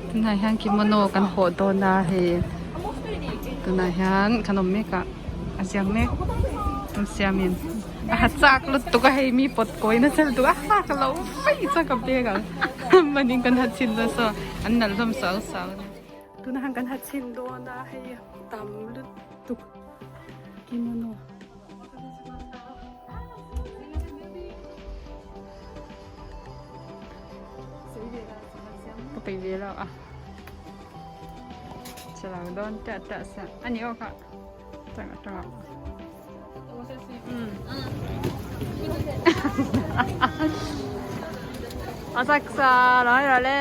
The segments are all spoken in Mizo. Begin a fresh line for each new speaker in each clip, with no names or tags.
Tunah hian kimono kan hawh dawn a hei tunah hian kan awm mek a a ziak mek an siamin a ha chak lutuk a hei mi pawt kawi nasa lutuk a ha ka lo mai chuan ka bag ang manin kan ha chhin dawn saw an nalh hlawm suau suau a nia tunah hian kan ha chhin dawn a hei tam lutuk kimono. Ka peih ve lo a chalo dawn tah tah sa ani aw kha tang atang a taksa lai ra le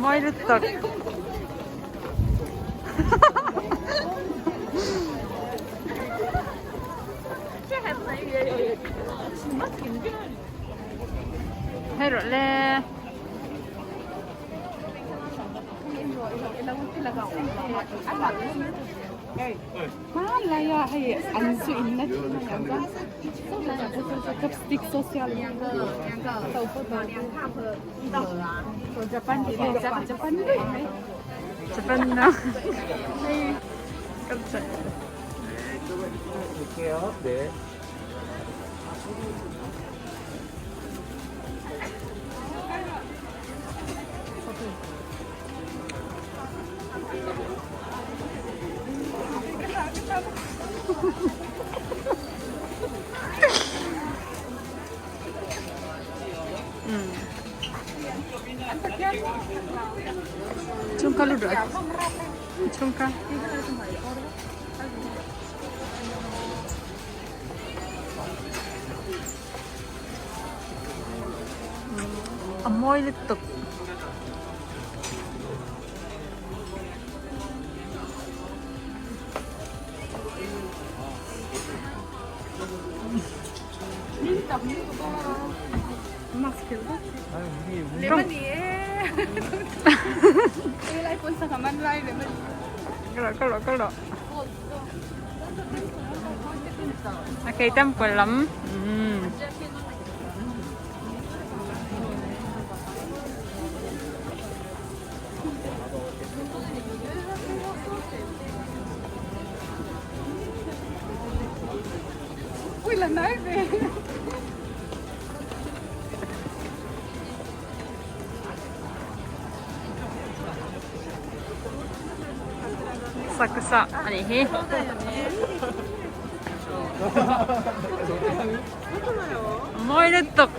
Mawi lutuk. Hei rawh le. Hmanlai a hei an zu in na thin a niang chuan chopstick social Japan tih vel chuan Japan daih mai Japan na hei kan chat Chungka lu rawh chungka a mawi lutuk. Okay, temple lam. Saksa a nih hi. Mawi lutuk.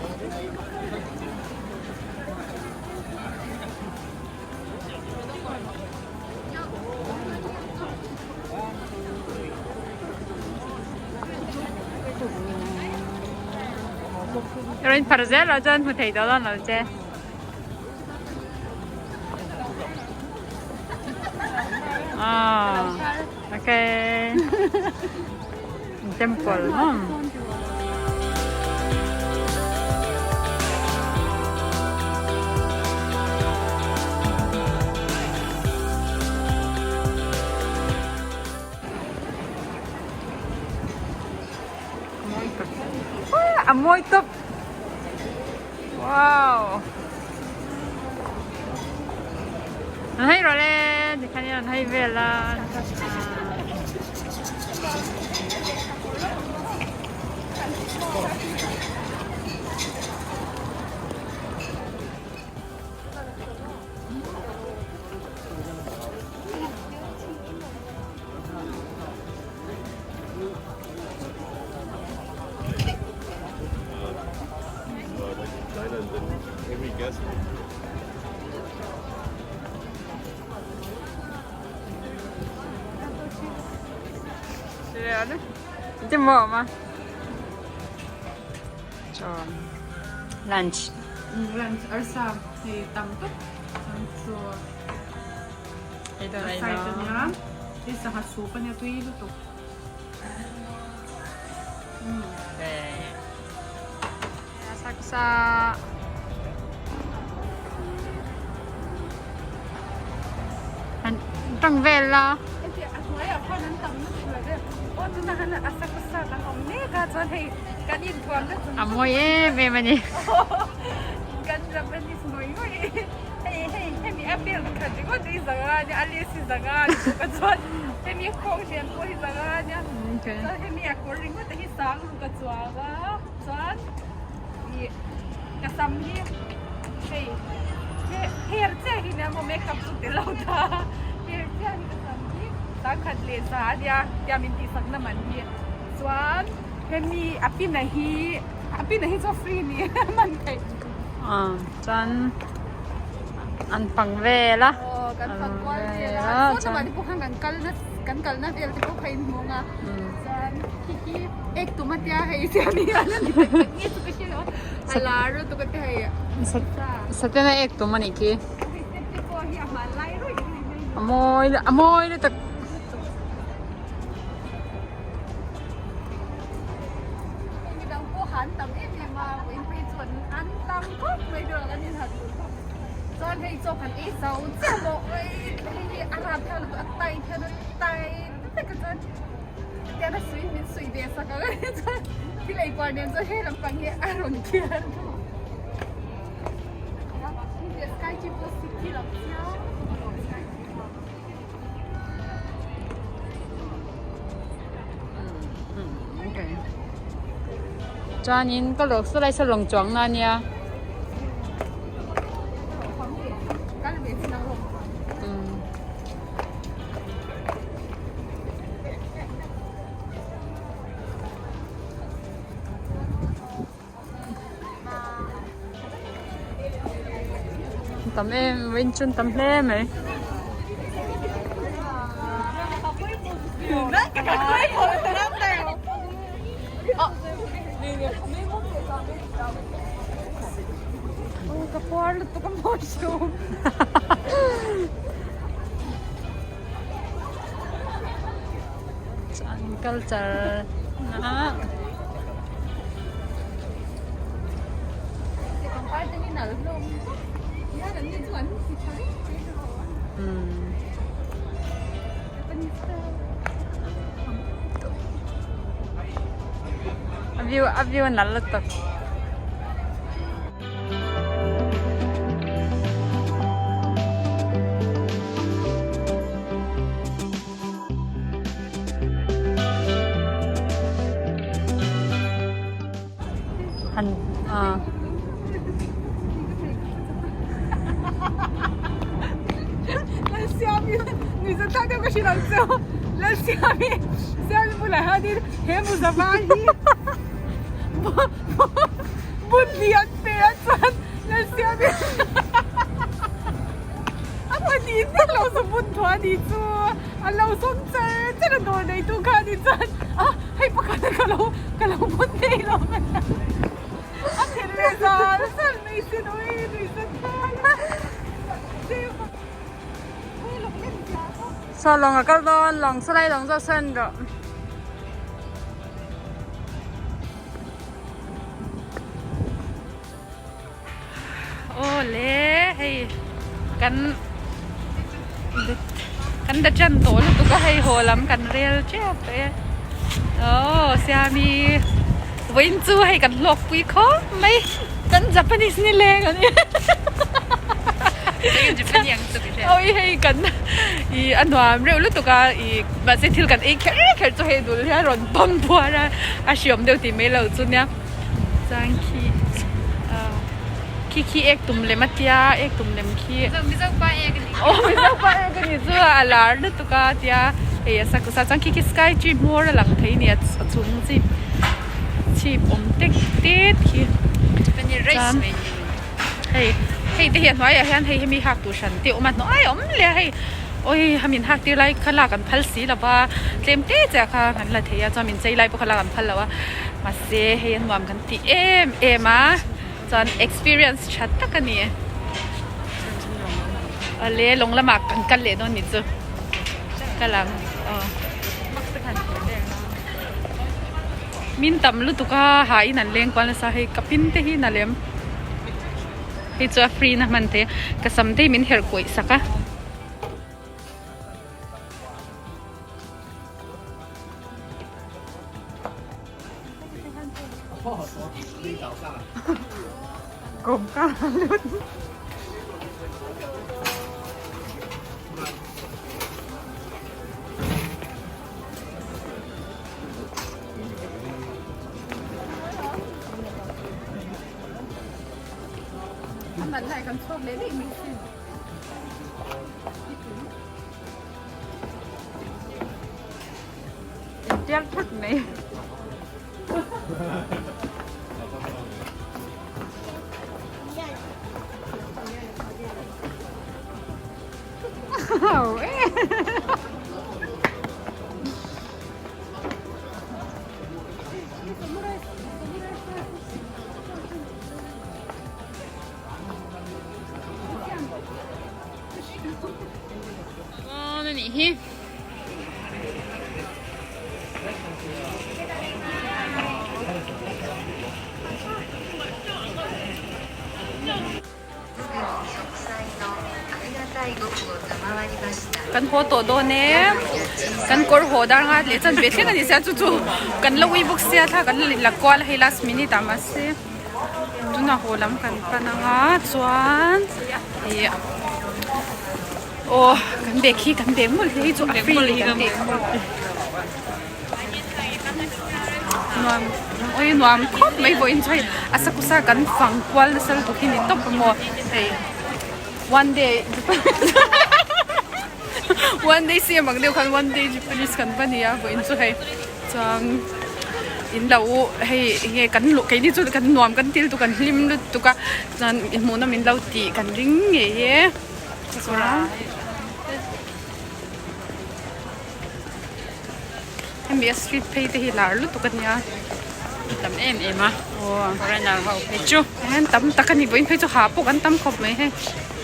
Rawn phar zel ah chuan hmu thei tawh dawn lo che. Ah, okay. Temple, hmm. A mawi tawp. Wow. An hei rawh le, tikhan hian an hei vel a. Maw ma? Chaw lunch.
Lunch arsa hei tam tuk chu
Ei dawn ei
side
dawn.
ania hei sangha soup ania tui lutuk.
Saksa. An tang vel la.
A hnuaiah khan an tam lutuk.
Tunah hian Asakusa kan awm mek a chuan hei kan inthuam na chung
A mawi em em a ni.
Kan Japanese ngawih ngawih hei hei hemi a belt khat ringawt hi zanga a nia a list hi zanga a ni bawk a chuan hemi khawng hrian pawh hi zanga a nia chuan hemi a kawr ringawt te hi sang ruk a chuang a chuan ih ka sam hi hei hair chiah hi nia maw makeup chu tel lo ta hair chiah hi ka sam hi sangkhat leh za a nia tia min tihsak na man hi chuan hemi a pin a hi a pin a hi chu a free ni man theih
ah chuan an fang vel a
aw kan fang kual vel a chuan mahni pawh khan kan kal na kan kalna vel te pawh kha inhmung a chuan khi khi ek tum a tia hei siam hi a la ni tak tak nge chu ka hre lo a lar lutuk a tia hei
Satena ek tum a nih khi
hei step te pawh hi a hmanlai ruih ruih mai
a mawi a mawi lutuk.
Hei midang pawh han tam em em a vawiin phei chuan an tam khawp mai tur ang an inhan tur khawp chuan hei chaw kan ei zo chiah maw hei hi a rap hian lutuk a tai hian a tai vek a chuan tiang a sui min sui ve sak ang a ni chuan thil ei puar nen chuan hei lampang hi a rawn khian sky chi pawh city lam chiang sky chi pawh.
Chuanin ka lawk saw lai saw lawng chuang na ania. Tam em em chun tam hle mai. Chuan culture na a view a view nalh lutuk. Han ah.
A lo sawm char char a dawr nei tu kha ni chuan a hei pakhat a ka lo ka lo bun thei lo mai a a then leh zal zal mai sin ui nui zet
Saw lawng a kal dawn lawng saw lai lawng zawk sawn rawh.
Aw le hei kan kan da chan tawh lutuk a hei haw lam kan rel tep tawh e aw siami vawiin chu hei kan hlawk pui khawp mai kan Japanese ni leng a ni awi hei kan ih a nuam reuh lutuk a ih mahse thil kan ei kher kher chu hei dul hian rawn pawm buar a a hriawm deuh tih mai loh chu nia. Chuan khi ah khi khi ek tum lem a tia ek tum lem khi
Mizo pa ek a ni
aw Mizo pa ek a ni chu a lar lutuk a tia hei a sakusa chuan khi khi sky tree hmawr a lang thei a ni a chung chi chhip awm tek tet khi chuan hei hei te hi a hnuaiah hian hei hemi hak tur hran te a awm a hnuai a awm leh a hei awi ha min hak tir lai kha lak an phal si lo va tlem te chiah kha kan la thei a chuan min chei lai pawh kha lak an phal lo a mahse hei a nuam kan ti em em a chuan experience tha tak a ni awle lawng lamah kan kal leh dawn ni chu kal ang aw min tam lutuk a hain an leng kual nasa hei ka pin te hi na lem. Hei chu a free na hman thei a ka sam te hi min herh kuaih sak a. Kawm ka lut. Tial thut mai. Anih hi. Kan haw tawh dawn e kan kawr haw dar nga leh chan ve thleng a ni sia chu chu kan la ui bawk sia thla kan la kual a hei last minute ah mahse tunah haw lam kan pan anga chuan ih aw kan bag hi kan bag mawlh hi chu a free a ni kan tih Nuam oi nuam khawp mai vawiin chu hei Asakusa kan fang kual nasa lutuk hi ni tawp a maw hei one day one day siam ang deuh khan one day Japanese kan va nia vawiin chu hei chuan in lo hei enge kan luh keini chu kan nuam kan ti lutuk kan hlim lutuk a chuan inhmuhna min lo tih kan ring ngei e chuan. Hemi a street phei te hi lar lutuk a nia.
Tam em em a.
Aw.
Foreigner ho phei chu.
Hian tam tak a ni vawiin phei chu ha pawh kan tam khawp mai hei.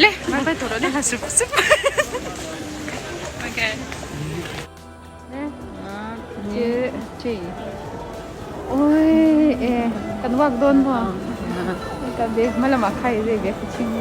Le bye bye tur a sup sup.
Okay.
Le. Che che. Oi e kan walk dawn maw. Ka be hma lamah kha i zai ve ka chhing.